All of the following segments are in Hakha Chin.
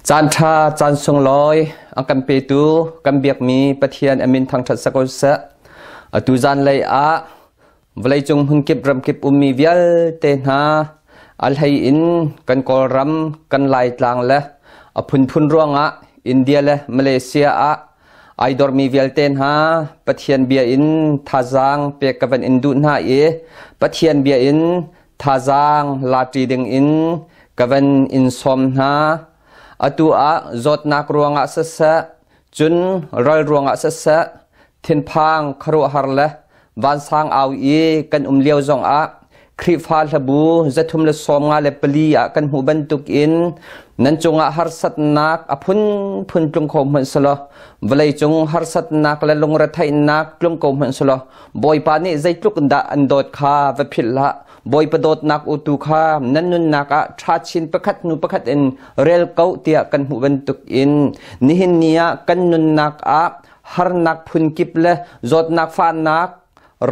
Caan ṭha caan sunglawi a kan petu kan biakmi Pathian a min thangṭhat sa ko seh. Atu zanlei ah vawleicung hmunkip ramkip ummi vialte hna a hlei in kan Kawlram kan Laitlang le a phunphun ruangah India le Malaysia ah ai dormi vialte hna Pathian bia in thazaang pek ka van in duh hna i Pathian bia in thazaang laṭi dingin ka van in sawm hna. Atu ah zawtnak ruangah siseh, cun ral ruangah siseh, thinphang khuaruahhar le vansang au i kan um lio zongah Khrihfa hlabu 394 ah kan hmuh bantukin nan cungah harsatnak a phunphun tlung kho hmanh selaw vawleicung harsatnak le lungretheihnak tlung ko hmanh selaw Bawipa nih zeitluk in dah an dawt kha va philh hlah. Bawipa dawtnak utu kha nan nunnak ah ṭha chin pakhat hnu pakhat in rel ko tiah kan hmuh bantukin nihin ni ah kan nunnak ah harnak phunkip le zawtnak fahnak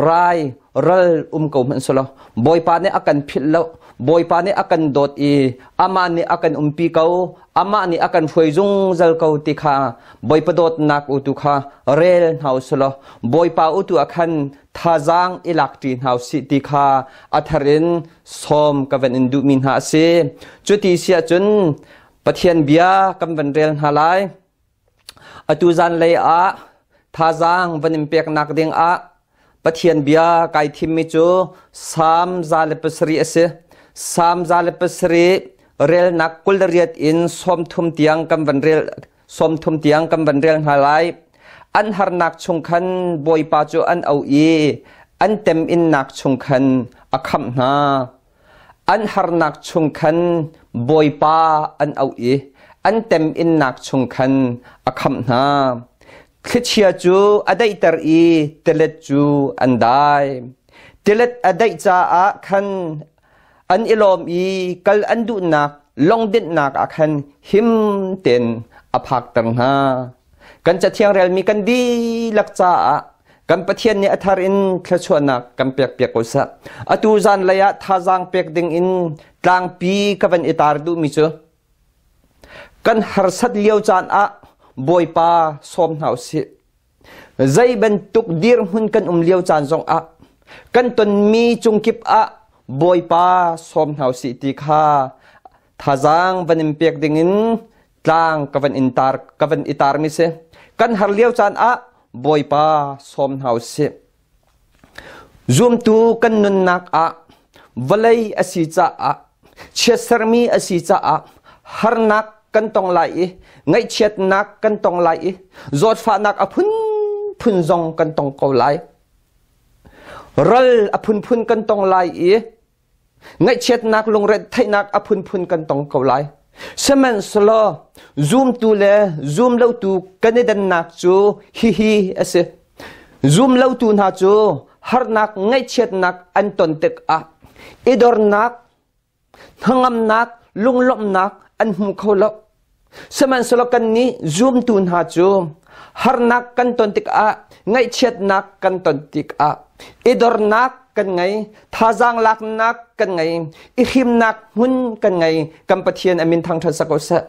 rai ral um ko hmanh selaw Bawipa nih a kan philh lo. Bawipa nih a kan dawt i amah nih a kan umpi ko. Amah nih a kan hruai zungzal ko ti kha Bawipa dawtnak utu kha rel hna u selaw Bawipa utu ah khan thazaang i lakṭi hna u sih ti kha a thar in sawm ka van in duhmi hna a si. Cuti si ahcun Pathian bia kan van rel hna lai. Atu zanlei ah thazaang van in peknak ding ah Pathian bia kai thimmi cu Salm 107 a si. Salm 107 relnak 28 in 30 tiang kan van rel 30 tiang kan van rel hna lai. An harnak chung khan Bawipa cu an auh i an teminnak chung khan a khamh hna. An harnak chung khan Bawipa an auh i an teminnak chung khan a khamh hna. Thlichia cu a daihter i tilet cu an dai. Tilet a daih caah khan an i lawm i kal an duhnak lawngdinhnak ah khan him tein a phakter hna. Kan Cathiang relmi kan dihlak caah kan Pathian nih a thar in thluachuahnak kan pekpiak ko seh. Atu zanlei ah thazaang pek ding in tlangpi ka van i tar duhmi cu kan harsat lio caan ah Bawipa sawm hna usih. Zei bantuk dirhmun kan um lio caan zong ah kan tonmi cungkip ah Bawipa sawm hna usih ti kha thazaang van in pek ding in tlang ka van in tar ka van i tar mi si. Kan har lio caan ah Bawipa sawm hna usih. Zumtu kan nunnak ah vawlei a si caah chiatsermi a si caah harnak kan tong lai i ngaihchiatnak kan tong lai i zawtfahnak a phunphun zong kan tong ko lai. Ral a phunphun kan tong lai i Ngaihchiatnak lungretheihnak a phunphun kan tong ko lai. Sihmanhsehlaw zumtu le zumlotu kan i dannak cu hihi a si. Zumlotu hna cu harnak ngaihchiatnak an ton tikah i dornak, hnangamnak, lunglawmhnak an hmu kho lo. Sihmanhsehlaw kannih zumtu hna cu harnak kan ton tikah, ngaihchiatnak kan ton tikah, i dornak kan ngei, thazaang laknak kan ngei, i hrimnak hmun kan ngei, kan Pathian a min thangṭhat sak ko seh.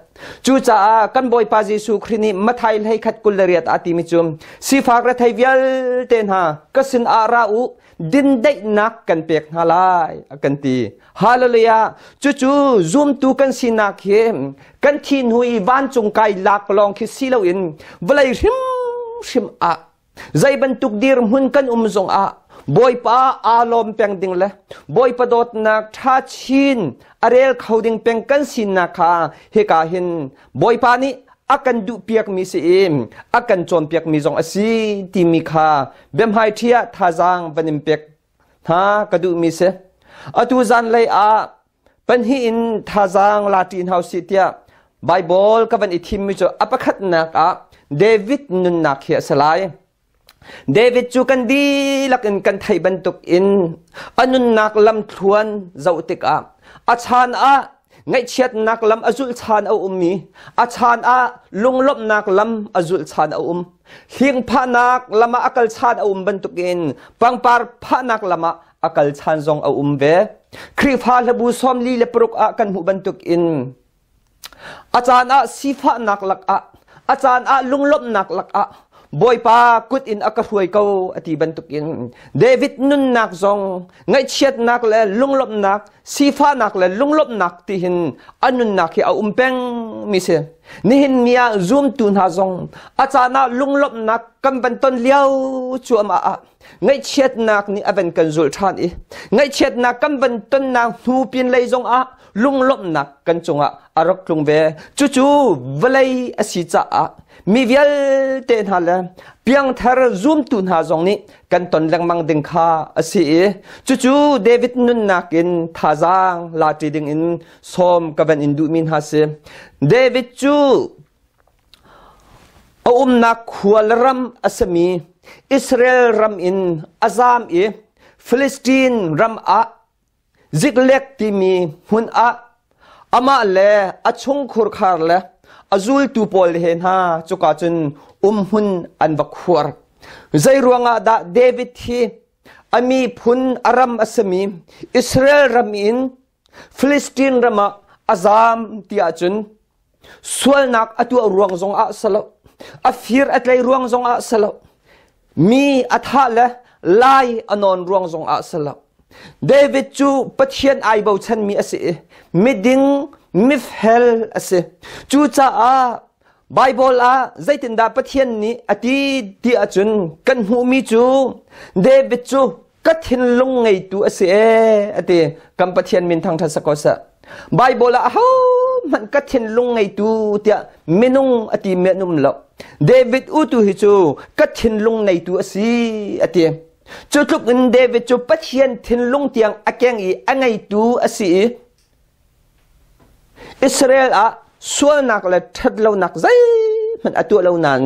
Cucaah kan Bawipa Jesuh Khrih nih Matthai 11:28 ah timi cu sifak rethei vialte hna ka sin ah ra u, dindaihnak kan pek hna lai a kan ti. Hallelujah! Cucu zumtu kan sinak hi kan thi hnu i vancung kai lak lawng khi si loin vawlei hrimhrim ah zei bantuk dirhmun kan um zongah Bawipa aa lawm peng ding le Bawipa dawtnak ṭha chin a rel kho ding peng kan sinak kha hika hin Bawipa nih a kan duhpiakmi si i a kan cawnpiakmi zong a si timi kha biahmaiṭhi ah thazaang van in pek hna ka duhmi si. Atu zanlei ah pahnih in thazaang la ṭi hna usih tiah Baibal ka van i thimmi cu a pakhatnak ah David nunnak hi a si lai. David cu kan dihlak in kan theih bantuk in a nunnak lamthluan zoh tikah a chan ah ngaihchiatnak lam a zulh chan a um i a chan ah lunglawmhnak lam a zulh chan a um. Hlingphahnak lam ah a kal chan a um bantukin pangpar phahnak lam ah a kal chan zong a um ve. Khrihfa hlabu 46 ah kan hmuh bantukin A caan ah sifahnak lakah, a caan ah lunglawmhnak lakah Bawipa kut in a ka hruai ko a ti bantukin David nunnak zong ngaihchiatnak le lunglawmhnak, sifahnak le lunglawmhnak tihin a nunnak hi a um peng mi si. Nihin ni ah zumtu hna zong a caan ah lunglawmhnak kan van ton lio cuahmah ah ngaihchiatnak nih a van kan zulh ṭhan i ngaihchiatnak kan van tonnak hnu pin lei zongah lunglawmhnak kan cungah a rak tlung ve. Cucu vawlei a si caah mi vialte hna le piangthar zumtu hna zong nih kan ton lengmang ding kha a si i cucu David nunnak in thazaang laṭi ding in sawm ka van in duhmi hna si. David cu A umnak khua le ram a simi Israel ram in a zaam i Filistin ram ah Ziklek timi hmun ah amah le a chungkhur khar le a zultu pawl he hna cuka cun umhmun an va khuar. Zei ruangah dah David hi a miphun a ram a simi Israel ram in Filistin ram ah a zaam ti ahcun Sualnak a tuah ruang zongah si lo, a fir a tlei ruang zongah si lo, mi a thah le lai a nawn ruang zongah si lo. David cu Pathian ai bochanmi a si i miding, mifel a si. Cucaah Baibal ah zeitindah Pathian nih a ti ti ahcun kan hmuhmi cu David cu ka thinlung ngeitu a si ee a ti. Kan Pathian min thangṭhat sak ko seh. Baibal ah ahohmanh ka thinlung ngeitu tiah minung a ti mi an um lo. David utu hi cu ka thinlung neitu a si a ti. Cu tluk in David cu Pathian thinlung tiang a keng i a ngeitu a si i Israel ah sualnak le ṭhatlonak zeihmanh a tuah lo nain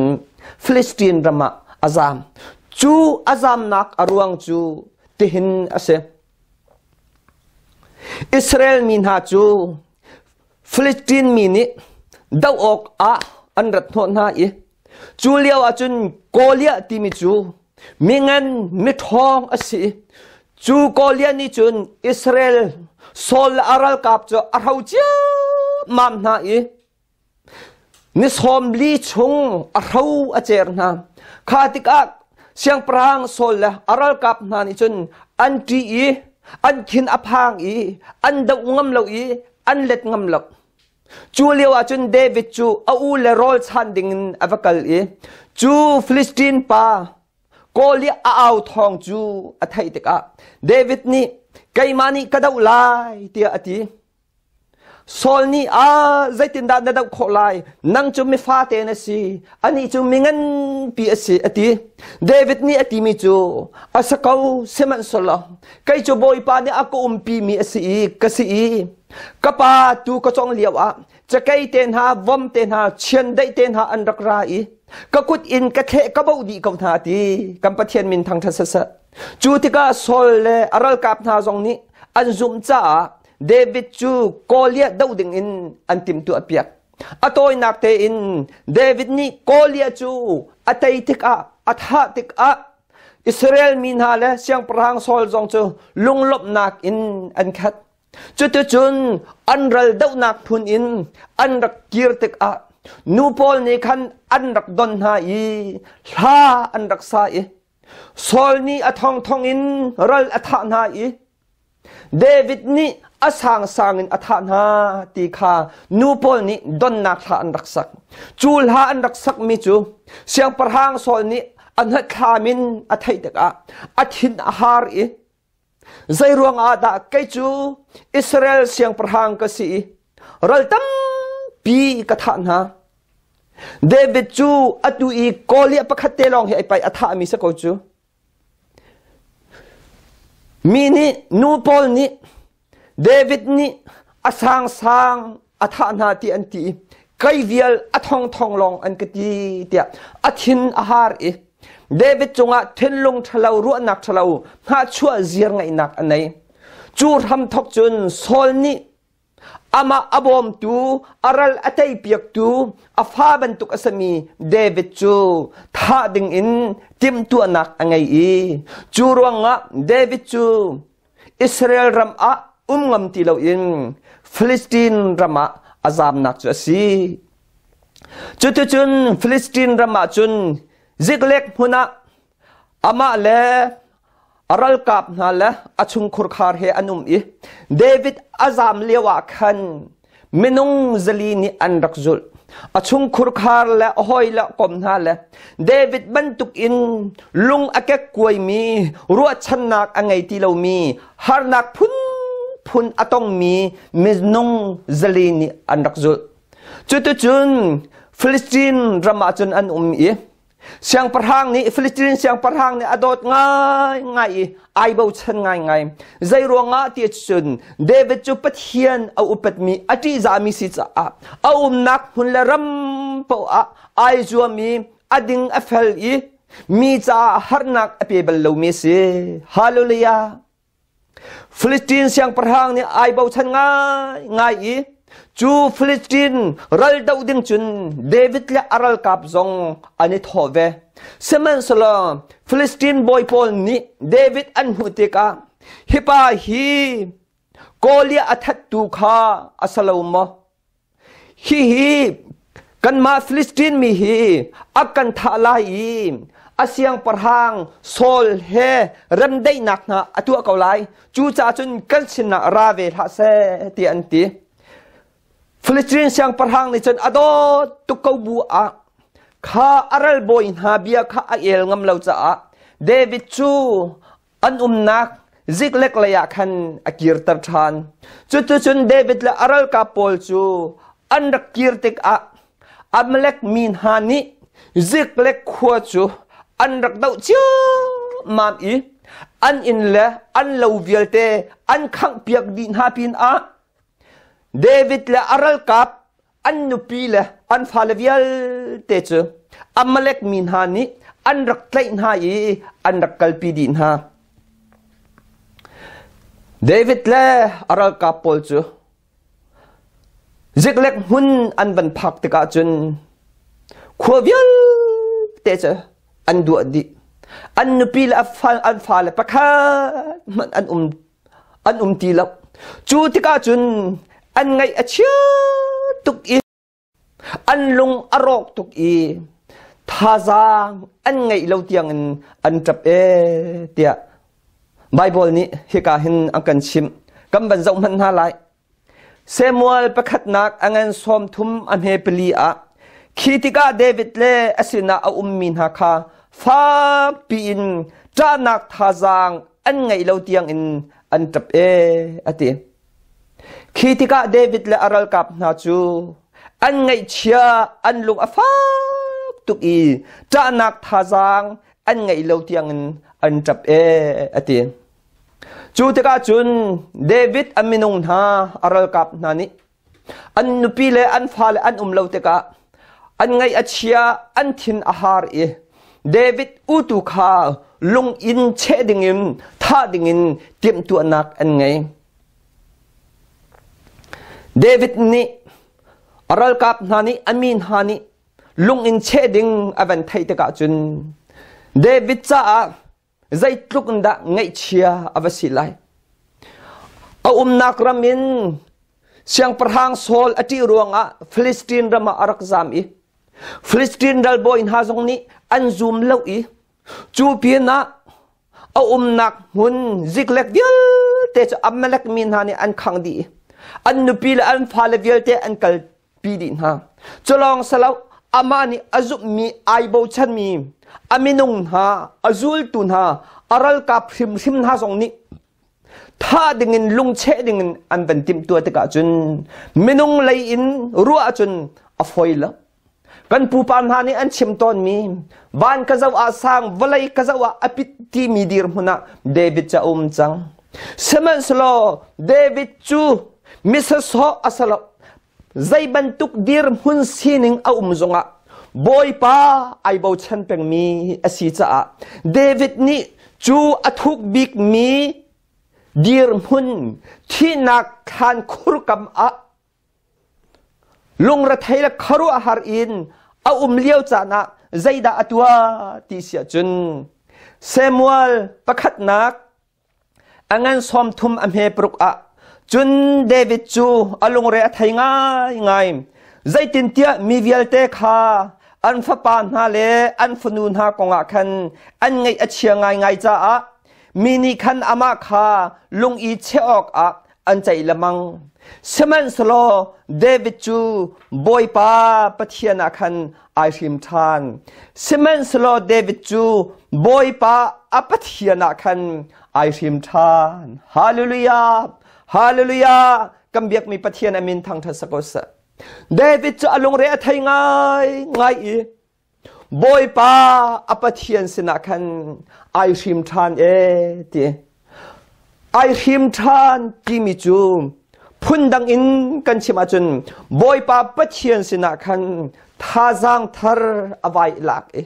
Filistin ram ah a zaam. Cu a zaamnak a ruang cu tihin a si. Israel mi hna cu Filistin mi nih doh awk ah an rat hnawh hna i cu lio ah cun Goliath timi cu mingan miṭhawng a si. Cu Goliath nih cun Israel Saul le a ralkap cu a hro ciammam hna i ni 40 chung a hro a cer hna. Kha tikah siangpahrang Saul le a ralkap hna nih cun an ṭih i an thin a phang i an doh ngam lo i an let ngam lo. Cu lio ah cun David cu a u le rawl chan dingin a va kal i cu Filistin pa Goliath a au thawng cu a theih tikah David nih keimah nih ka doh lai tiah a ti. Saul nih a zeitindah na doh khawh lai? Nang cu mifate na si, anih cu mi nganpi a si a ti. David nih a timi cu a si ko sihmanhsehlaw kei cu Bawipa nih a ka umpi mi a si i ka si i ka pa tu ka cong lio ah cakei te hna vom te hna chiandeih te hna an rak ra i ka kut in ka thleh ka boh dih ko hna ti kan Pathian min thangṭhat siseh. Cu tikah Saul le a ralkap hna zong nih an zumh caah David cu Goliath doh dingin an timhtuah piak. A tawinak tein David nih Goliath cu a tei tikah a thah tikah Israel mi hna le siangpahrang Saul zong cu lunglawmhnak in an khat. Cuticun an ral dohnak phun in an rak kir tikah nu pawl nih khan an rak don hna i hla an rak sa i Saul nih a thongthong in ral a thah hna i David nih a sangsang in a thah hna ti kha nu pawl nih donnak hla an rak sak. Cu hla an rak sakmi cu siangpahrang Saul nih a hnathlam in a theih tikah a thin a har i zei ruangah dah kei cu Israel siangpahrang ka si i ral tampi ka thah hna. David cu atu i Goliath pakhat te lawng hi ai pai a thahmi si ko cu. Mi nih nu pawl nih David nih a sangsang a thah hna ti an ti i kei vial a thongthong lawng an ka ti tiah a thin a har i David cungah thinlung ṭhalo ruahnak ṭhalo hnahchuah ziar ngaihnak a nei. Cu hramthok cun Saul nih Amah a bawmtu, a ral a teipiaktu, a fa bantuk a simi David cu thah dingin timhtuahnak a ngei i cu ruangah David cu Israel ram ah um ngam ti loin Filistin ram ah a zamnak cu a si. Cuticun Filistin ram ah cun Ziklek hmun ah amah le a ralkap hna le a chungkhurkhar he an um i David a zam lio ah khan minung 400 nih an rak zulh. A chungkhurkhar le a hawi le kom hna le David bantuk in lung a kekkuaimi, ruahchannak a ngei ti lomi, harnak phunphun a tongmi minung 400 nih an rak zulh. Cuticun Filistin ram ah cun an um i siangpahrang nih Filistin siangpahrang nih a dawt ngaingai i ai bochan ngaingai. Zei ruangah ti cun David cu Pathian a upatmi a ṭihzahmi si caah a umnak hmun le ram paoh ah ai zuam i a ding a fel i mi caah harnak a pe bal lomi a si. Hallelujah! Filistin siangpahrang nih ai bochan ngaingai i cu Filistin ral doh ding cun David le a ralkap zong an i thawh ve. Sihmanhsehlaw Filistin bawi pawl nih David an hmuh tikah hi pa hi Goliath a thattu kha a si lo maw? Hihi kanmah Filistin mi hi a kan thah lai i a siangpahrang Saul he remdaihnak hna a tuah ko lai. Cucaah cun kan sinah ra ve hlah seh, tiah an ti. Filistin siangpahrang nih cun a dawt tuk ko bu ah kha a ralbawi hna bia kha a el ngam lo caah David cu an umnak Ziklek lei ah khan a kirter ṭhan. Cuticun David le a ralkap pawl cu an rak kir tikah Amalek mi hna nih Ziklek khua cu an rak doh ciammam i an inn le an lo vialte an khanghpiak dih hna pinah David le a ralkap an nupi le an fale vialte cu Amalek mi hna nih an rak tlaih hna i an rak kalpi dih hna. David le a ralkap pawl cu Ziklek hmun an van phak tikah cun khua vialte cu an duah dih. An nupi le an fale pakhat hmanh an um an um ti lo. Cu tikah cun an ngaih a chia tuk i an lung a rawk tuk i thazaang an ngeih lo tiangin an ṭap ee tiah Baibal nih hika hin an kan chimh. Kan van zoh hmanh hna lai. Samuel pakhatnak a ngan 30 a hme pali ah khi tikah David le a sinah a ummi hna kha fakpi in ṭahnak thazaang an ngeih lo tiangin an ṭap ee a ti. Khi tikah David le a ralkap hna cu an ngaihchia an lung a fak tuk i ṭahnak thazaang an ngeih lo tiangin an ṭap ee a ti. Cu tikah cun David a minung hna a ralkap hna nih an nupi le an fale an um lo tikah an ngaih a chia an thin a har i David utu kha lung in cheh dingin thah dingin timhtuahnak an ngei. David nih a ralkap hna nih a mi hna nih lung in cheh ding a van theih tikah cun David caah zeitluk in dah ngaihchia a va si lai. A umnak ram in siangpahrang Saul a ṭih ruangah Filistin ram ah a rak zam i Filistin ralbawi hna zong nih an zum lo i cu pinah a umnak hmun Ziklek vialte cu Amalek mi hna nih an khangh dih i an nupi le an fale vialte an kal pi dih hna. Culawng salo amah nih a zumhmi ai bochanmi a minung hna, a zultu hna, a ralkap hrimhrim hna zong nih thah dingin lungcheh dingin an van timhtuah tikah cun minung lei in ruah ahcun a fawi lo. Kan pupa hna nih an chim tawnmi van ka zoh ah sang vawlei ka zoh ah a pit timi dirhmun ah David cu a um cang. Sihmanhsehlaw David cu misasawh a si lo. Zei bantuk dirhmun sining a um zongah Bawipa ai bochan pengmi a si caah David nih cu a thuk bikmi dirhmun thihnak thlan khurkam ah Lungrethei le khuaruahhar in a um lio caan ah zeidah a tuah ti si ahcun Samuel pakhatnak a ngan 30 a hme paruk ah. Cun David cu a lungre a thei ngaingai. Zeitintiah mi vialte kha an fapa hna le an fanu hna kongah khan an ngaih a chia ngaingai caah mi nih khan amah kha lung i cheh awkah an ceih lengmang. Sihmanhsehlaw David cu Bawipa Pathian ah khan ai hrim ṭhan. Sihmanhsehlaw David cu Bawipa a Pathian ah khan ai hrim ṭhan. Hallelujah! Hallelujah! Kan biakmi Pathian a min thangṭhat sak ko seh. David cu a lungre a thei ngai ngai i Bawipa a Pathian sinah khan ai hrim ṭhan e ti. Ai hrim ṭhan timi cu phundang in kan chim ahcun Bawipa Pathian sinah khan thazaang thar a vai lak i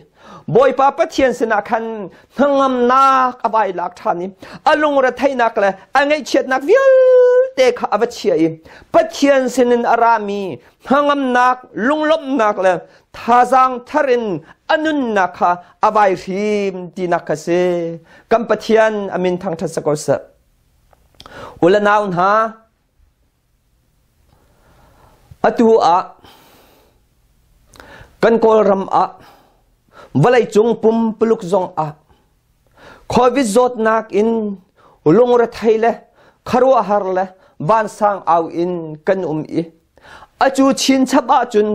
Bawipa Pathian sinah khan hnangamnak a vai lak ṭhan i a lungretheihnak le a ngaihchiatnak vialte kha a va chia i Pathian sinin a rami hnangamnak, lunglawmhnak le thazaang thar in a nunnak kha a vai hrim tinak kha si. Kan Pathian a min thangṭhat si ko seh. U le nau hna, atu ah kan Kawlram ah vawleicung pumpuluk zong ah COVID zawtnak in lungrethei le khuaruahhar le vansang au in kan um i acu chinchap ahcun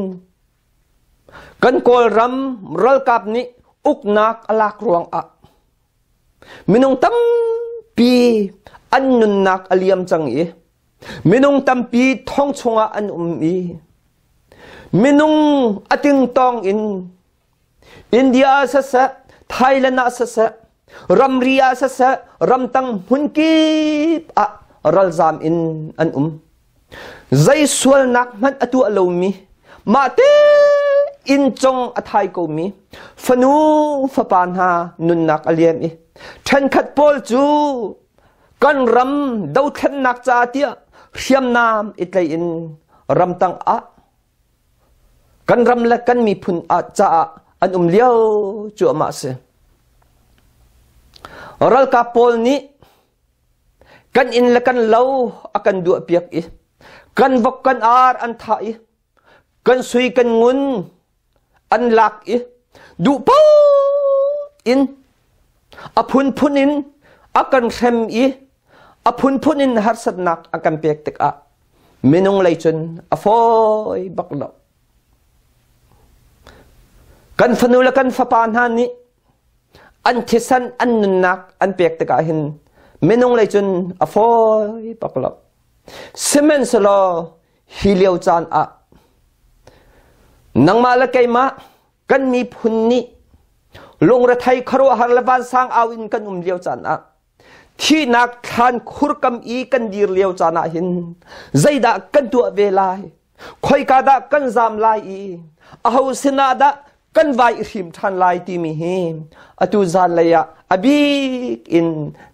kan Kawlram ralkap nih uknak a lak ruangah minung tampi an nunnak a liam cang i minung tampi thong chungah an um i minung a tingtong in India ah siseh, Thailand ah siseh, ramri ah siseh, ramtang hmunkip ah ralzam in an um. Zei sualnak hmanh a tuah lomi, mah te inn cong a thai komi, fanu fapa hna nunnak a liam i ṭhenkhat pawl cu kan ram dothlennak ca tiah hriamnam i tlaih in ramtang ah Kan ram le kan miphun caah an um lio cuahmah a si. Ralkap pawl nih kan inn le kan lo a kan duahpiak i kan vok kan ar an thah i kan sui kan ngun an lak i duh paoh in a phunphun in a kan hrem i a phunphun in harsatnak a kan pek tikah Minung lei cun a fawi bak lo. Kan fanu le kan fapa hna nih an thisan an nunnak an pek tikah hin minung lei cun a fawi bak lo. Sihmanhsehlaw hi lio caan ah nangmah le keimah kan miphun nih lungrethei khuaruahhar le vansang au in kan um lio caan ah Thihnak thlan khurkam i kan dir lio caan ah hin zeidah kan tuah ve lai? Khoika dah kan zam lai i aho sinah dah kan vai i hrim ṭhan lai timi hi atu zanlei ah a bik in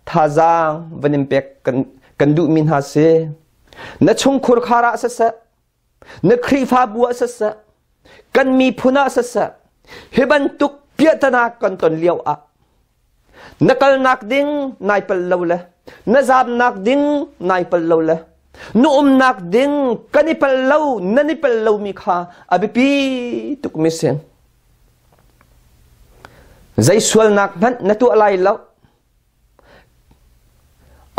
thazaang van in pek kan duhmi hna si. Na chungkhur khar ah siseh, na Khrihfabu ah siseh, kan miphun ah siseh, hi bantuk piahtana kan ton lio ah Na kalnak ding nai pal lo le na zamnak ding nai pal lo le na umnak ding kan i pal lo nan i pal lomi kha a biapi tukmi si. Zei sualnak hmanh na tuah lai lo.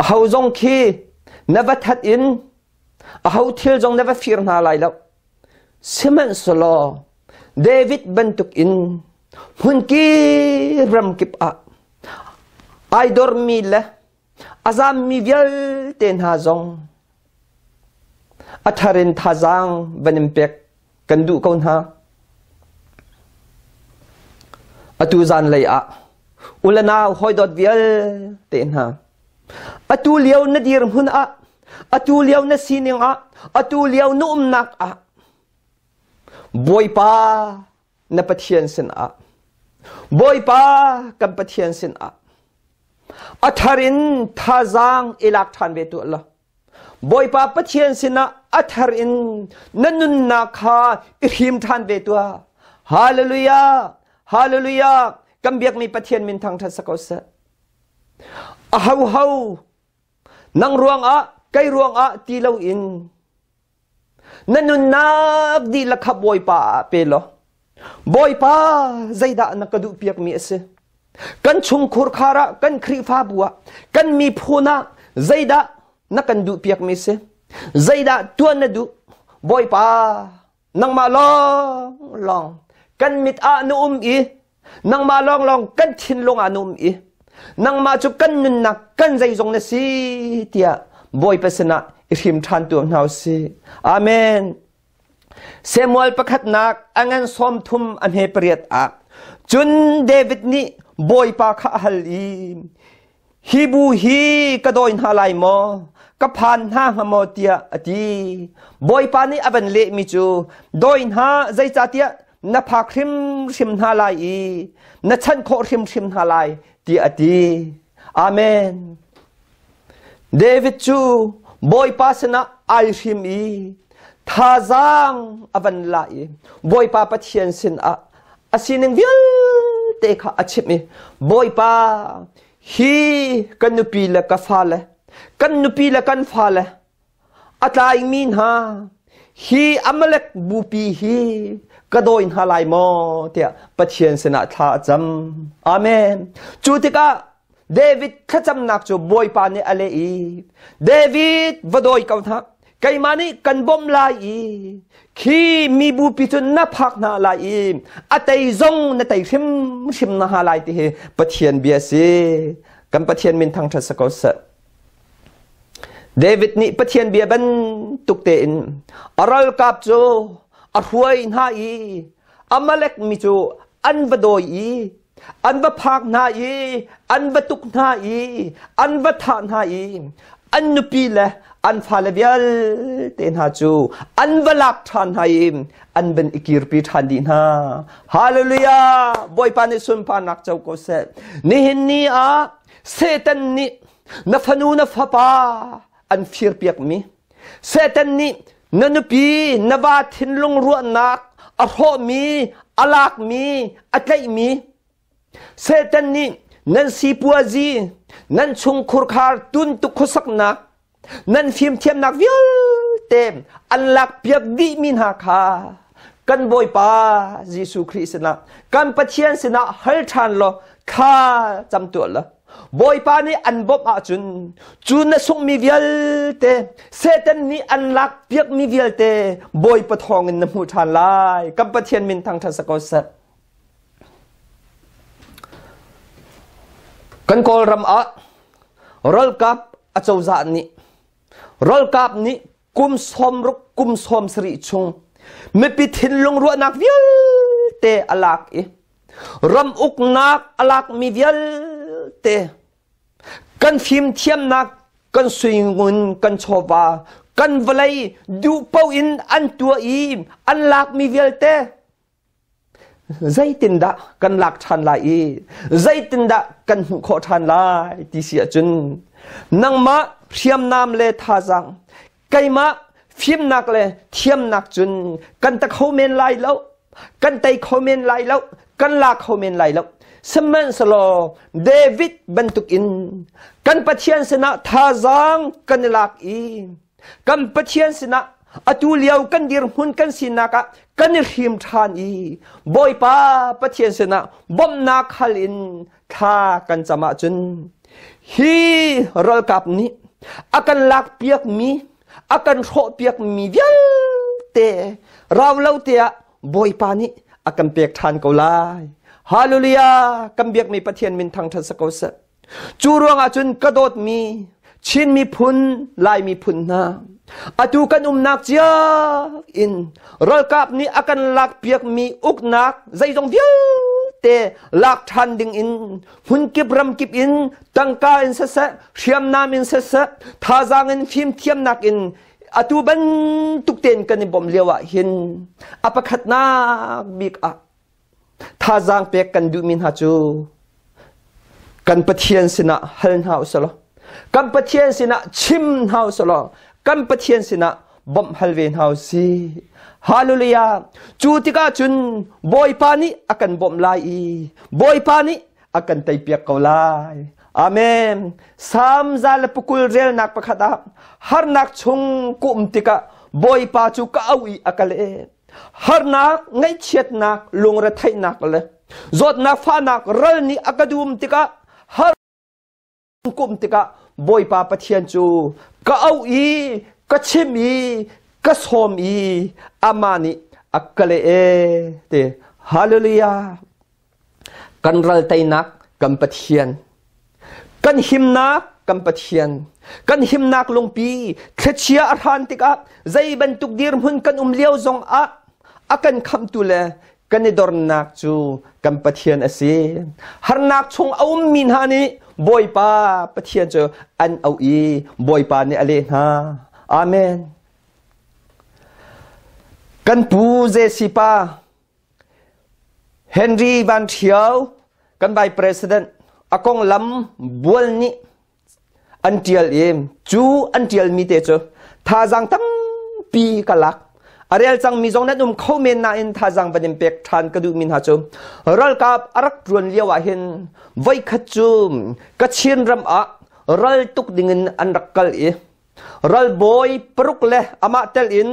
Aho zong khi na va that in aho thil zong na va fir hna lai lo. Sihmanhsehlaw David bantuk in hmunkip ramkip ah ai dormi le a zammi vialte hna zong a thar in thazaang van in pek kan duh ko hna. Atu zanlei ah u le nau hawidawt vialte hna atu lio na dirhmun ah atu lio na sining ah atu lio na umnak ah Bawipa na Pathian sinah Bawipa kan Pathian sinah a thar in thazaang i lak ṭhan ve tuah law Bawipa Pathian sinah a thar in na nunnak kha i hrim ṭhan ve tuah. Hallelujah! Hallelujah! Kan biakmi Pathian min thangṭhat sa ko seh. Ahoho nang ruangah Kei ruangah ti loin na nunnak dihlak kha Bawipa ah pe law Bawipa zeidah na ka duhpiakmi a si? Kan chungkhur khar ah, kan Khrihfabu ah, kan miphun ah zeidah na kan duhpiakmi si? Zeidah tuan na duh? Bawipa nangmah lawnglawng kan mit ah na um i nangmah lawnglawng kan thinlung ah na um i nangmah cu kan nunnak kan zeizong na si tiah Bawipa sinah i hrim ṭhan tuah hna usih. Amen. Samuel pakhatnak a ngan 30 a hme pariat ah cun David nih Bawipa kha a hal i Hi bu hi ka dawi hna lai maw? Ka phan hna hnga maw? tiah a ti. Bawipa nih a van lehmi cu dawi hna zeicahtiah na phak hrimhrim hna lai i na chanh khawh hrimhrim hna lai tiah a ti. Amen. David cu Bawipa sinah ai hrim i thazaang a van la i Bawipa Pathian sinah a sining vialte kha a chimh i Bawipa hi kan nupi le ka fale kan nupi le kan fale a tlaimi hna hi Amalek bupi hi ka dawi hna lai maw tiah Pathian sinah thla a cam. Amen. Cu tikah David thlacamnak cu Bawipa nih a leh i David va dawi ko hna keimah nih kan bawmh lai i khi mi bupi cu na phak hna lai i a tei zong na tei hrimhrim na ha lai ti hi Pathian bia si kan Pathian min thangṭhat si ko seh David nih Pathian bia bantuk tein a ralkap cu a hruai hna i Amalek mi cu an va dawi i an va phak hna i an va tuk hna i an va thah hna i an nupi le an fale vialte hna cu an va lak ṭhan hna i an van i kirpi ṭhan dih hna. Hallelujah! Bawipa nih sunparnak co ko seh. Nihin ni ah Satan nih na fanu na fapa an firpiakmi Satan nih na nupi na va thinlung ruahnak a hrawhmi a lakmi a tlaihmi Satan nih nan sipuazi nan chungkhurkhar tuntuk khuasaknak nan fimthiamnak vialte an lakpiak dihmi hna kha kan Bawipa Jesuh Khrih sinah kan Pathian sinah hal ṭhan law thla cam tuah law Bawipa nih an bawmh ahcun cu na sunghmi vialte Satan nih an lakpiakmi vialte Bawipa thawngin na hmuh ṭhan lai. Kan Pathian min thangṭhat sa ko seh. Kan Kawlram ah ralkap acozah nih ralkap nih kum 60 kum 70 chung mipi thinlung ruahnak vialte a lak i ram uknak a lakmi vialte kan fimthiamnak kan suingun kan chawva kan vawlei duh paoh in an tuah i an lakmi vialte zeitindah kan lak ṭhan lai i zeitindah kan hmuh khawh ṭhan lai ti si ahcun nangmah hriamnam le thazaang keimah fimnak le thiamnak cun kan ta kho men lai lo kan tei kho men lai lo kan la kho men lai lo sihmanhsehlaw David bantukin kan Pathian sinah thazaang kan i lak i kan Pathian sinah atu lio kan dirhmun kan sinak ah kan i hrim ṭhan i Bawipa Pathian sinah bawmhnak hal in thla kan cam ahcun hi ralkap nih a kan lakpiakmi a kan hrawhpiakmi vialte rau lo te ah Bawipa nih a kan pek ṭhan ko lai. Hallelujah! Kan biakmi Pathian min thangṭhat sa ko seh. Cu ruangah cun ka dawtmi Chin miphun, Lai miphun hna, atu kan umnak cia in ralkap nih a kan lakpiakmi uknak zeizong vialte lak ṭhan ding in hmunkip ramkip in tangka in siseh, hriamnam in siseh, thazaang in fimthiamnak in atu bantuk tein kan i bawmh lio ah hin a pakhatnak bik ah Thazaang pek kan duhmi hna cu kan Pathian sinah hal hna usih law, kan Pathian sinah chim hna usih law, kan Pathian sinah bawmh hal ve hna usih. Hallelujah! Cu tikah cun Bawipa nih a kan bawmh lai i Bawipa nih a kan teipiak ko lai. Amen. Salm 120 relnak pakhat ah harnak chung ka um tikah Bawipa cu ka auh i a ka leh. Harnak, ngaihchiatnak, lungretheihnak le zawtnak fahnak ral nih a ka dum tikah har kum tikah Bawipa Pathian cu ka auh i ka chim i ka sawm i amah nih a ka leh e ti. Hallelujah. Kan ral teinak kan Pathian. Kan himnak kan Pathian. Kan himnak lungpi thlichia a hran tikah zei bantuk dirhmun kan um lio zong ah a kan khamtu le kan i dornak cu kan Pathian a si. Harnak chung a ummi hna nih Bawipa Pathian cu an auh i Bawipa nih a leh hna. Amen. Kan pu Jesse pa Henry Van Ṭhio kan Vice President a konglam bual nih an ṭial i cu an ṭialmi te cu thazaang tampi ka lak. A rel cangmi zong nan um kho men nain thazaang van in pek ṭhan ka duhmi hna cu ralkap a rak ṭuan lio ah hin voikhat cu Kachin ram ah ral tuk dingin an rak kal i ralbawi paruk le amah tel in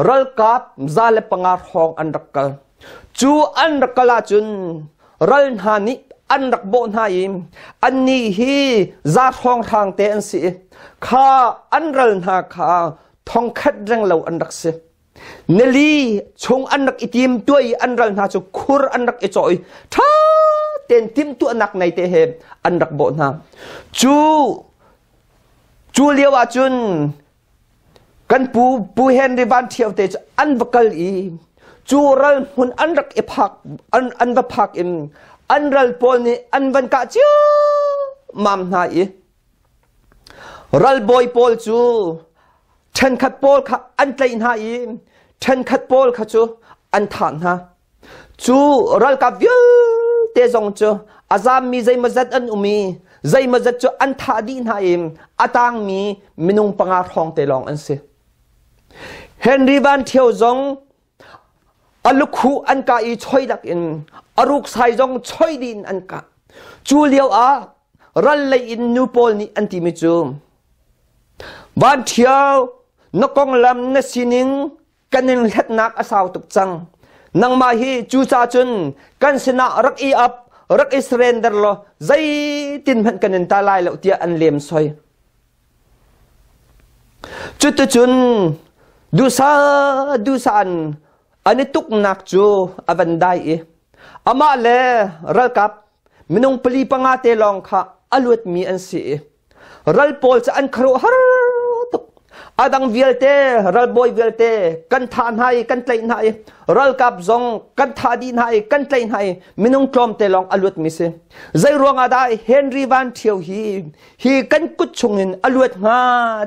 ralkap 105 hrawng an rak kal. Cu an rak kal ahcun ral hna nih an rak bawh hna i annih hi za hrawnghrang te an si i kha an ral hna kha thongkhat reng lo an rak si. Nili chung an rak i tim tuah i an ral hna cu khur an rak i cawh i ṭha tein timhtuahnak nei te he an rak bawh hna. Cu cu lio ahcun Kan pu Pu Henry Van Ṭhio te cu an va kal i cu ral hmun an rak i phak an va phak in an ral pawl nih an van kah ciammam hna i ralbawi pawl cu ṭhenkhat pawl kha an tlaih hna i ṭhenkhat pawl kha cu an thah hna. Cu ralkap vialte zong cu a zaammi zeimawzat an um i zeimawzat cu an thah dih hna i a tangmi minung panga hrawng te lawng an si. Henry Van Ṭhio zong a lukhuh an kah i choi lakin a ruksai zong choi dih in an kah. Cu lio ah ral lei in nu pawl nih an timi cu Van Ṭhio na konglam na sining kan in hletnak a sau tuk cang. Nangmah hi cuca cun kan sinah rak i ap, rak i surrender law zeitin hmanh kan in ta lai lo tiah an lem soi. Cuticun dusa dusa an an i tuknak cu a van dai i amah le ralkap minung pali panga te lawng kha a luatmi an si i Ral pawl cu an khuaruahhar tuk. A dang vialte, ralbawi vialte kan thah hna i kan tlaih hna i ralkap zong kan thah dih hna i kan tlaih hna i minung tlawmte lawng a luatmi si. Zei ruangah dah Henry Van Ṭhio hi hi kan kut chungin a luat hnga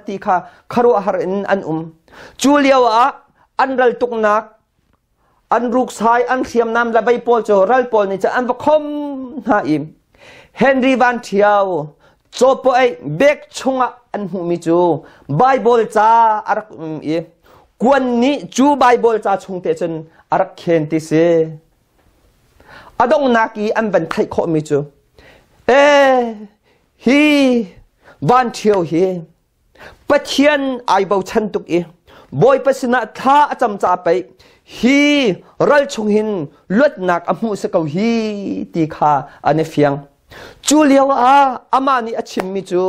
ti kha khuaruahhar in an um. Cu lio ah an ral tuknak an ruksai an hriamnam le vei pawl cu ral pawl nih cun an va khom hna i Henry Van Ṭhio cawpaw bek chungah an hmuhmi cu Bible ca a rak um i kuan nih cu Bible ca chung te cun a rak khen ti si. A donghnak i an van theih khawhmi cu ee hi Van Ṭhio hi Pathian ai bochan tuk i Bawipa sinah thla a cam ca pei hi ral chung hin luatnak a hmuh si ko hi ti kha an i fiang. Cu lio ah amah nih a chimmi cu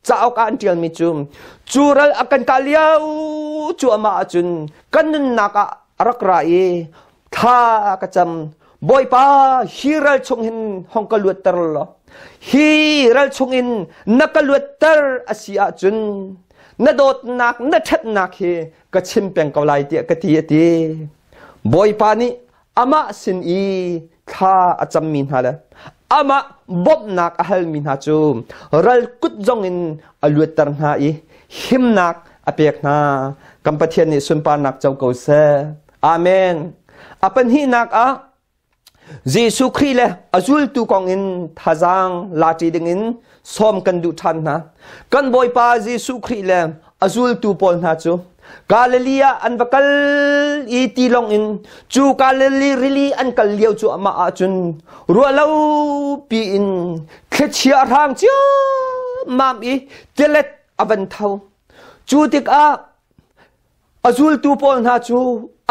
cauk ah an ṭialmi cu cu ral a kan kah lio cu amah ahcun kan nunnak ah a rak ra i thla ka cam Bawipa hi ral chung hin hong ka luatter law hi ral chung in na ka luatter a si ahcun na dawtnak na ṭhatnak hi ka chim peng ko lai tiah ka ti a ti Bawipa nih amah sin i thla a cammi hna le amah bawmhnak a halmi hna cu ral kut zong in a luatter hna i himnak a pek hna kan Pathian nih sunparnak co ko seh Amen. A pahnihnak ah Jesuh Khrih le a zultu kong in thazaang laṭi dingin sawm kan duh ṭhan hna. Kan Bawipa Jesuh Khrih le a zultu pawl hna cu Galilee ah an va kal i tilawng in cu Galilee rili an kal lio cu amah ahcun ruahlo piin thlichia a hrang ciammam i tilet a van tho. Cu tikah a zultu pawl hna cu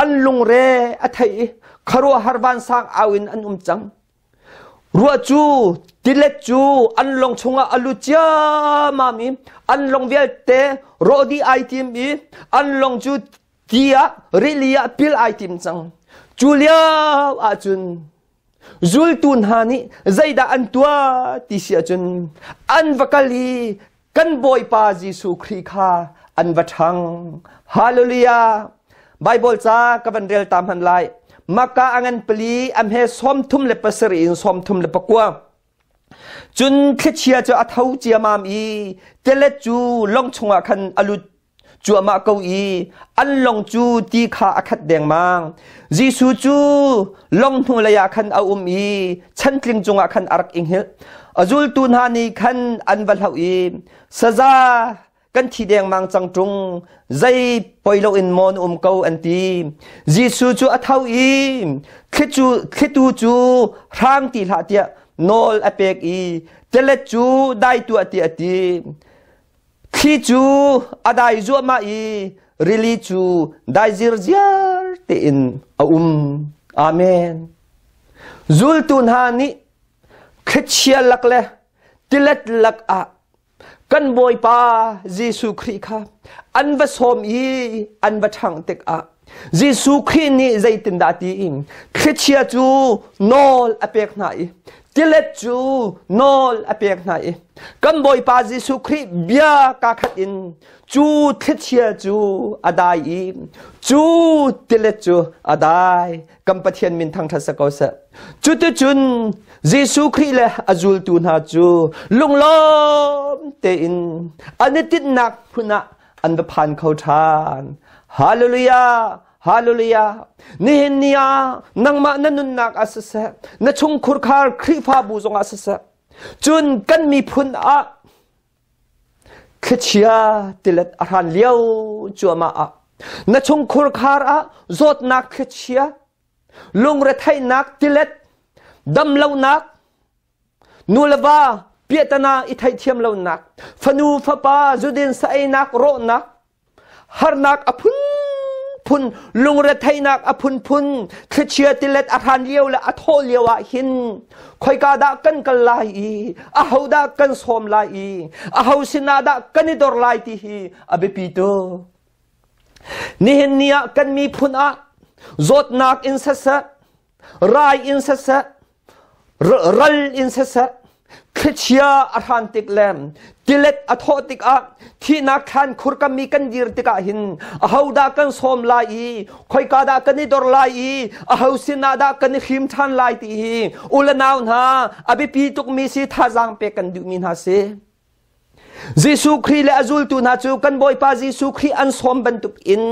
an lungre a thei i khuaruahhar vansang au in an um cang. Ruah cu tilet cu an lawng chungah a lut ciammam i an lawng vialte rawh dih ai tim i an lawng cu ti ah rili ah pil ai tim cang. Cu lio ahcun zultu hna nih zeidah an tuah ti si ahcun an va kal i kan Bawipa Jesuh Khrih kha an va ṭhang. Hallelujah! Bible ca ka van rel ta hman lai. Maka a ngan pali a hme 37 in 39. Cun thlichia cu a tho ciamam i tilet cu lawng chungah khan a lut cuahmah ko i an lawng cu ti kha a khat dengmang. Jesuh cu lawng hnulei ah khan a um i chantling cungah khan a rak i hngilh. A zultu hna nih khan an va hlauh i saza kan thi dengmang cang ṭung zei poi loin maw na um ko an ti. Jesuh cu a tho i thlitu cu hrang ti hlah tiah nawl a pek i tilet cu dai tuah tiah a ti. Thli cu a dai zuahmah i rili cu dai zirziar tein a um. Amen. Zultu hna nih thlichia lak le tilet lak ah kan Bawipa Jesuh Khrih kha an va sawm i an va ṭhangh tikah Jesuh Khrih nih zeitindah ti in thlichia cu nawl a pek hna i tilet cu nawl a pek hna i kan Bawipa Jesuh Khrih bia kaa khat in cu thlichia cu a dai i cu tilet cu a dai. Kan Pathian min thangṭhat sa ko seh. Cuticun Jesuh Khrih le a zultu hna cu lunglawm tein an i tinhnak hmun ah an va phan kho ṭhan. Hallelujah! Hallelujah! Nihin ni ah nangmah na nunnak ah siseh, na chungkhurkhar Khrihfabu zongah siseh, cun kan miphun ah thlichia tilet a hran lio cuahmah ah na chungkhurkhar ah zawtnak thlichia, lungretheihnak tilet, damlonak, nu le va piahtana i theihthiam lonak, fanu fapa zudin saeinak rawhnak, harnak a phunphun, lungretheihnak a phunphun, thlichia tilet a hran lio le a thawh lio ah hin khoika dah kan kal lai i ahodah kan sawm lai i aho sinah dah kan i dor lai ti hi a biapi tuk. Nihin ni ah kan miphun ah zawtnak in siseh, rai in siseh, ral in siseh, thlichia a hran tik le tilet a thawh tikah thihnak thlan khurkam i kan dir tikah hin ahodah kan sawm lai i khoika dah kan i dor lai i aho sinah dah kan i hrim ṭhan lai ti hi u le nau hna a biapi tukmi si thazaang pek kan duhmi hna si. Jesuh Khrih le a zultu hna cu kan Bawipa Jesuh Khrih an sawm bantuk in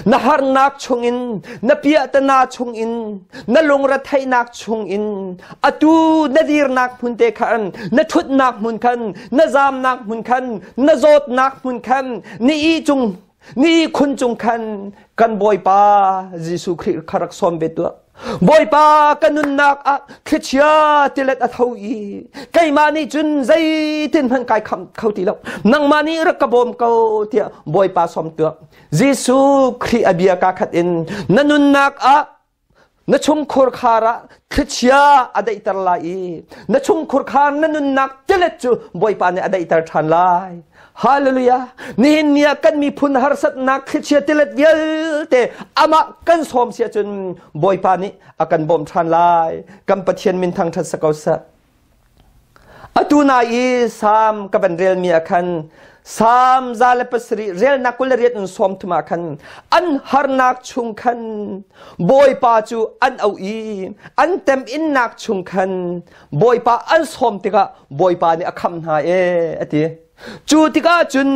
na harnak chungin, na piahtana chungin, na lungretheihnak chungin, atu na dirnak hmun te khan, na ṭhutnak hmun khan, na zamnak hmun khan, na zawtnak hmun khan, ni i cung ni khun cung khan kan Bawipa Jesuh Khrih kha rak sawm ve tuah. Bawipa ka nunnak ah thlichia tilet a tho i keimah nih cun zeitin hmanh kai kham kho ti lo. Nangmah nih rak ka bawm ko tiah Bawipa sawm tuah. Jesuh Khrih a bia ka khat in na nunnak ah na chungkhur khar ah thlichia a daihter lai i na chungkhur khar na nunnak tilet cu Bawipa nih a daihter ṭhan lai. Hallelujah! Nihin ni ah kan miphun harsatnak thlichia tilet vialte amah kan sawm si ahcun Bawipa nih a kan bawmh ṭhan lai. Kan Pathian min thangṭhat sa ko seh. Atu nai i Salm ka van relmi ah khan Salm 107 relnak 28 in 30 ah khan an harnak chung khan Bawipa cu an auh i an temhinnak chung khan Bawipa an sawm tikah Bawipa nih a khamh hna ee a ti. Cu tikah cun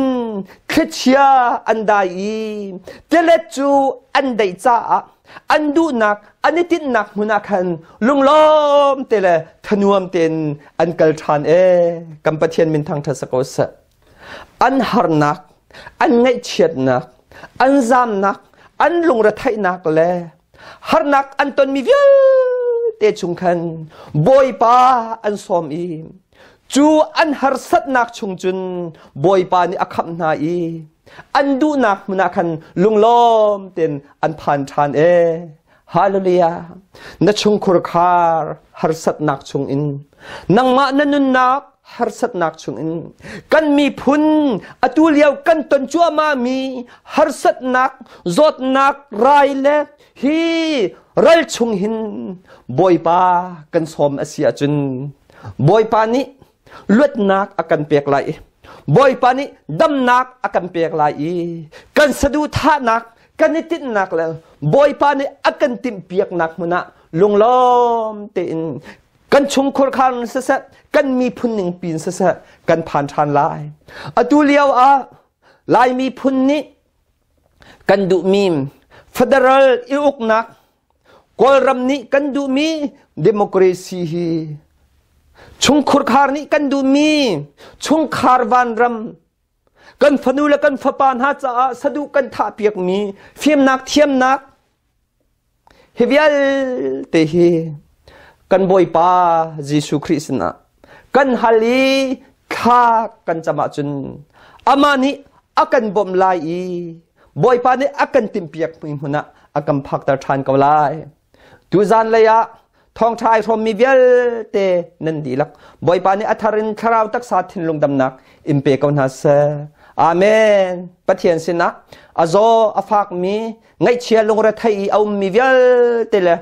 thlichia an dai i tilet cu an daih caah an duhnak an i tinhnak hmun ah khan lunglawm te le thanuam tein an kal ṭhan ee. Kan Pathian min thangṭhat sa ko seh. An harnak, an ngaihchiatnak, An zamnak, an lungretheihnak le harnak an tonmi vialte chung khan Bawipa an sawm i cu an harsatnak chung cun Bawipa nih a khamh hna i an duhnak hmun ah khan lunglawm tein an phan ṭhan ee. Hallelujah! Na chungkhur khar harsatnak chungin nangmah na nunnak harsatnak chungin kan miphun atu lio kan ton cuahmah mi harsatnak zawtnak rai le hi ral chung hin Bawipa kan sawm a si ahcun Bawipa nih luatnak a kan pek lai i Bawipa nih damnak a kan pek lai i kan saduhthahnak kan i tinhnak le Bawipa nih a kan timhpiaknak hmun ah lunglawm tein kan chungkhur khar in siseh kan miphun ning pin siseh kan phan ṭhan lai. Atu lio ah Lai miphun nih kan duhmi federal i uknak Kawlram nih kan duhmi democracy hi chungkhur khar nih kan duhmi chungkhar vanram kan fanu le kan fapa hna caah saduh kan thahpiakmi fimnak thiamnak hi vialte hi kan Bawipa Jesuh Khrih sinah kan hal i thla kan cam ahcun amah nih a kan bawmh lai i Bawipa nih a kan timhpiak mi hmun ah a kan phakter ṭhan ko lai. Tuzan lei ah thawngṭha ai hrawmmi vialte nan dihlak Bawipa nih a thar in thlarau taksa thinlung damnak in pe ko hna seh. Amen. Pathian sinah a zaw a fakmi ngaihchia lungrethei i a ummi vialte le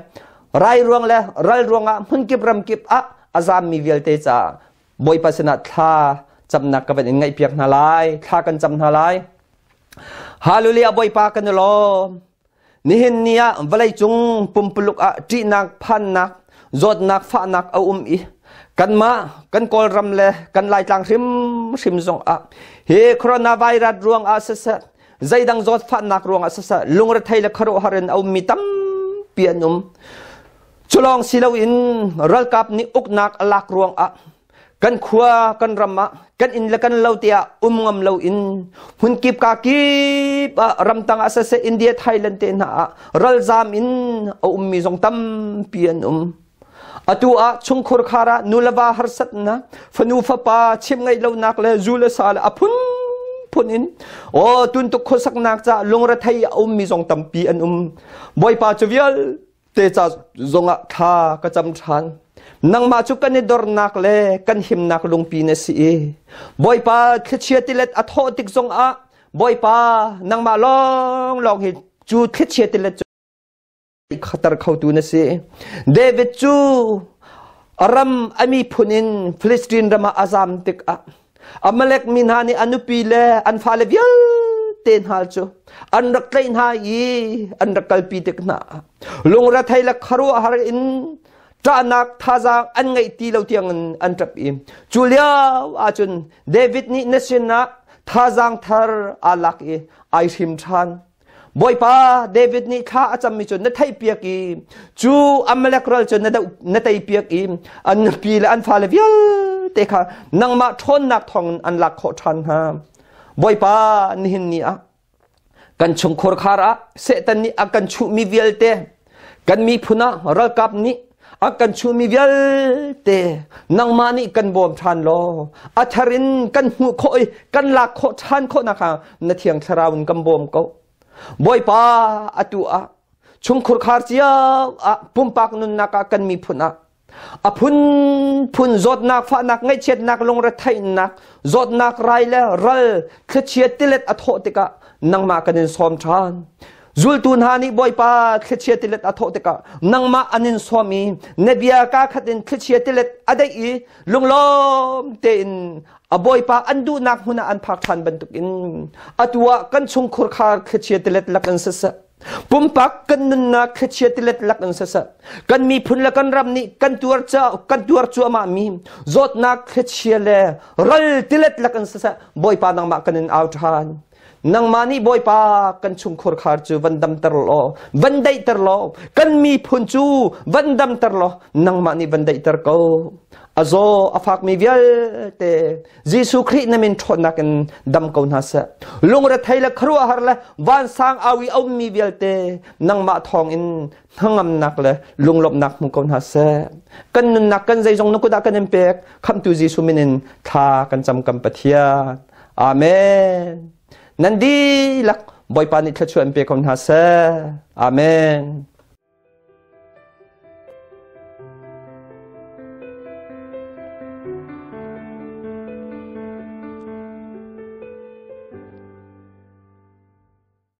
rai ruang le ral ruangah hmunkip ramkip ah a zammi vialte caah Bawipa sinah thla camnak ka van in ngaihpiak hna lai. Thla kan cam hna lai. Hallelujah Bawipa kan i lawm. Nihin ni ah vawleicung pumpuluk ah ṭihnak, phannak, zawtnak, fahnak a um i kanmah kan Kawlram le kan Laitlang hrimhrim zong ah hi coronavirus ruang ah siseh zeidang zawtfahnak ruang ah siseh lungrethei le khuaruahhar in a ummi tampi an um. Culawng si loin ralkap nih uknak a lak ruang ah kan khua kan ram ah kan inn le kan lo tiah um ngam lo in hmunkip ka kip ah ramtang ah siseh India Thailand te hna ah ralzam in a ummi zong tampi an um. Atu ah chungkhur khar ah nu le va harsatnak fanu fapa chim ngaih lonak le zu le sa le a phunphun in aw tuntuk khuasaknak ca lungrethei a ummi zong tampi an um. Bawipa cu vial te ca zongah thla ka cam ṭhan. Nangmah cu kan i dornak le kan himnak lungpi na si i Bawipa thlichia tilet a thawh tik zongah Bawipa nangmah lawnglawng hi cu thlichia tilet cu khatar khotu na si. David cu a ram a miphun in Philistine ram ah a zam tikah Amalek mi hna nih a nupi le an fale vialte hna cu an rak tlaih hna i an rak kalpi tik hna. Lungrethei le khuaruahhar in ṭahnak thazaang an ngeih ti lo tiangin an ṭap i cu lio ahcun David nih na sinah thazaang thar aa lak i ai hrim ṭhan. Bawipa David nih thla a cammi cu na theihpiak i cu Amalek ral cu na teipiak i an nupi le an fale vialte kha nangmah ṭhawnnak thawngin an lak khawh ṭhan hna. Bawipa nihin ni ah kan chungkhur khar ah Satan nih a kan chuhmi vialte kan miphun ah ralkap nih a kan chuhmi vialte nangmah nih kan bawm ṭhan law a thar in kan hmuh khawh i kan lak khawh ṭhan khawh nakhnga na thiang thlarau in kan bawm ko. Bawipa atu ah chungkhur khar cio ah pumpak nunnak ah kan miphun ah a phunphun zawtnak fahnak ngaihchiatnak lungretheihnak zawtnak rai le ral thlichia tilet a thawh tikah nangmah kan in sawm ṭhan. Zultu hna nih Bawipa thlichia tilet a thawh tikah nangmah an in sawm i na bia kaa khat in thlichia tilet a daih i lunglawm tein a Bawipa an duhnak hmun ah an phak ṭhan bantukin atu ah kan chungkhur khar thlichia tilet lak in siseh pumpak kan nunnak thlichia tilet lak in siseh kan miphun le kan ram nih kan tuar kan tuar cuahmah mi zawtnak thlichia le ral tilet lak in siseh Bawipa nangmah kan in au ṭhan. Nangmah nih Bawipa kan chungkhur khar cu van damter law, van daihter law, kan miphun cu van damter law, nangmah nih van daihter ko. A zaw a fakmi vialte Jesuh Khrih na min ṭhawnnak in dam ko hna seh. Lungrethei le khuaruahhar le vansang awi a ummi vialte nangmah thawngin hnangamnak le lunglawmhnak hmu ko hna seh. Kan nunnak kan zeizong na kut ah kan in pek. Khamhtu Jesuh min in thla kan cam kan Pathian. Amen. Nan dihlak Bawipa nih thluachuah in pe ko hna seh. Amen.